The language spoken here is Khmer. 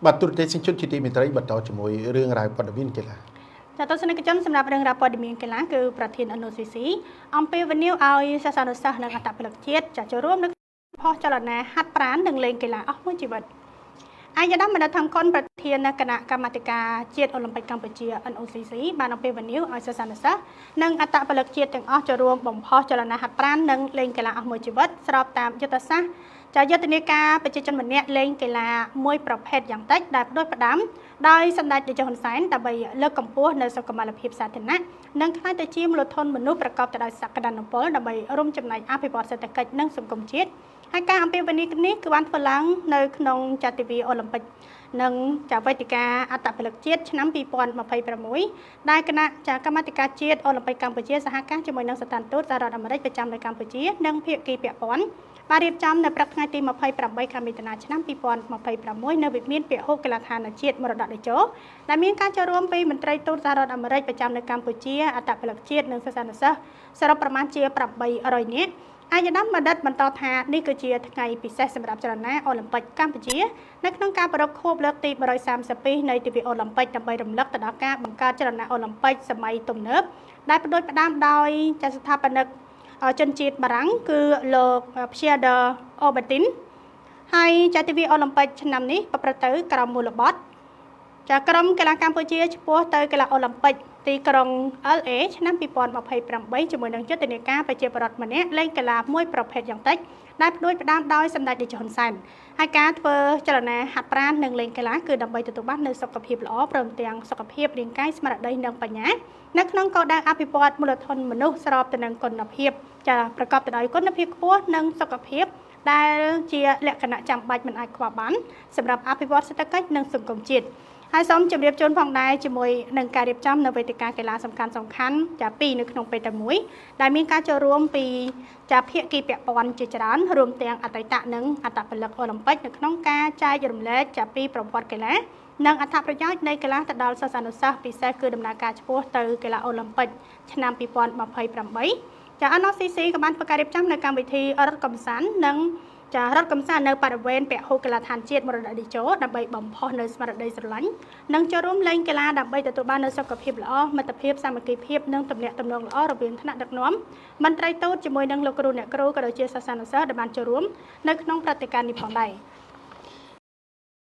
បាទទូរទស្សនិកជនជាទីមេត្រីបន្តជាមួយរឿងរ៉ាវព័ត៌មានកីឡា។ ចាទស្សនិកជនសម្រាប់រឿងរ៉ាវព័ត៌មានកីឡាគឺប្រធាន NOCC អំពាវនាវឲ្យសិស្សានុសិស្សនិងអត្តពលិកជាតិចាចូលរួមនៅផុសចលនាហាត់ប្រាណនិងលេងកីឡាអស់មួយជីវិតឯកឧត្តមបណ្ឌិតថងខុនប្រធានគណៈកម្មាធិការជាតិអូឡ িম্প ិកកម្ពុជា NOCC បានអំពាវនាវឲ្យសិស្សានុសិស្សនិងអត្តពលិកជាតិទាំងអស់ចូលរួមបំផុសចលនាហាត់ប្រាណនិងលេងកីឡាអស់មួយជីវិតស្របតាមយុទ្ធសាស្ត្រចាយុទ្ធនាការប្រជាជនម្នាក់លេងកីឡាមួយប្រភេទយ៉ាងតិចដែលផ្ដួចផ្ដើមដោយសម្ដេចតេជោហ៊ុនសែនដើម្បីលើកកម្ពស់នៅសុខុមាលភាពសាធារណៈនិងក្លាយទៅជាមូលធនមនុស្សប្រកបទៅដោយសក្តានុពលដើម្បីរួមចំណែកអភិវឌ្ឍសេដ្ឋកិច្ចនិងសង្គមជាតិហើយការអំពាវនាវនេះគឺបានធ្វើឡើងនៅក្នុងចតុវីអូឡ িম্প ិកនិងចាវេទិកាអត្តពលិកជាតិឆ្នាំ2026ដែលគណៈចាកម្មាធិការជាតិអូឡ িম্প ិកកម្ពុជាសហការជាមួយនឹងស្ថានទូតសហរដ្ឋអាមេរិកប្រចាំនៅកម្ពុជានិងភាគីពាក់ព័ន្ធបានរៀបចំនៅព្រឹកថ្ងៃទី28ខែមិថុនាឆ្នាំ2026នៅវិមានពហុកីឡដ្ឋានជាតិមរតកតេជោដែលមានការចូលរួមពីមន្ត្រីទូតសហរដ្ឋអាមេរិកប្រចាំនៅកម្ពុជាអត្តពលិកជាតិនិងសិស្សានុសិស្សសរុបប្រមាណជា800នាក់ឯកឧត្តមបណ្ឌិតបន្តថានេះគឺជាថ្ងៃពិសេសសម្រាប់ចលនាអូឡ িম্প ិកកម្ពុជានៅក្នុងការប្រារព្ធខួបលើកទី132នៃទិវាអូឡ িম্প ិកដើម្បីរំលឹកទៅដល់ការបង្កើតចលនាអូឡ িম্প ិកសម័យទំនើបដែលផ្ដួចផ្ដើមដោយចាស្ថាបនិកជនជាតិបារាំងគឺលោក Pierre de Coubertin ហើយចាទិវាអូឡ িম্প ិកឆ្នាំនេះប្រព្រឹត្តទៅក្រោមមូលបទចាក្រុមកីឡាកម្ពុជាឆ្ពោះទៅកីឡាអូឡ িম্প ិកទីក្រុង LA ឆ្នាំ2028ជាមួយនឹងយុទ្ធនាការប្រជាប្រដ្ឋម្នាក់លេងកីឡាមួយប្រភេទយ៉ាងតិចដែលផ្ដួចផ្ដើមដោយសម្ដេចតេជោហ៊ុនសែនហើយការធ្វើចលនាហាត់ប្រាណនិងលេងកីឡាគឺដើម្បីទទួលបាននូវសុខភាពល្អព្រមទាំងសុខភាពរាងកាយស្មារតីនិងបញ្ញានៅក្នុងគោលដៅអភិវឌ្ឍមូលធនមនុស្សស្របទៅនឹងគុណភាពចាប្រកបទៅដោយគុណភាពខ្ពស់និងសុខភាពដែលជាលក្ខណៈចាំបាច់មិនអាចខ្វះបានសម្រាប់អភិវឌ្ឍសេដ្ឋកិច្ចនិងសង្គមជាតិហើយសូមជម្រាបជូនផងដែរជាមួយនឹងការរៀបចំនៅវេទិកាកីឡាសំខាន់សំខាន់ចាពីរនៅក្នុងពេលតែមួយដែលមានការចូលរួមពីចាភាគីពាក់ព័ន្ធជាច្រើនរួមទាំងអតីតនិងអត្តពលិកអូឡ িম্প ិកនៅក្នុងការចែករំលែកចាពីប្រវត្តិកីឡានិងអត្ថប្រយោជន៍នៃកីឡាទៅដល់សិស្សានុសិស្សពិសេសគឺដំណើរការឆ្ពោះទៅកីឡាអូឡ িম্প ិកឆ្នាំ2028ចា NOCC ក៏បានធ្វើការរៀបចំនៅកម្មវិធីរត់កម្សាន្តនិងចារត់កម្សាន្តនៅបរិវេណពហុកីឡដ្ឋានជាតិមរតកតេជោដើម្បីបំផុសនៅស្មារតីស្រឡាញ់និងចូលរួមលេងកីឡាដើម្បីទទួលបាននូវសុខភាពល្អមិត្តភាពសាមគ្គីភាពនិងទំនាក់ទំនងល្អរវាងថ្នាក់ដឹកនាំមន្ត្រីទូតជាមួយនឹងលោកគ្រូអ្នកគ្រូក៏ដូចជាសិស្សានុសិស្សដែលបានចូលរួមនៅក្នុងព្រឹត្តិការណ៍នេះផងដែរ។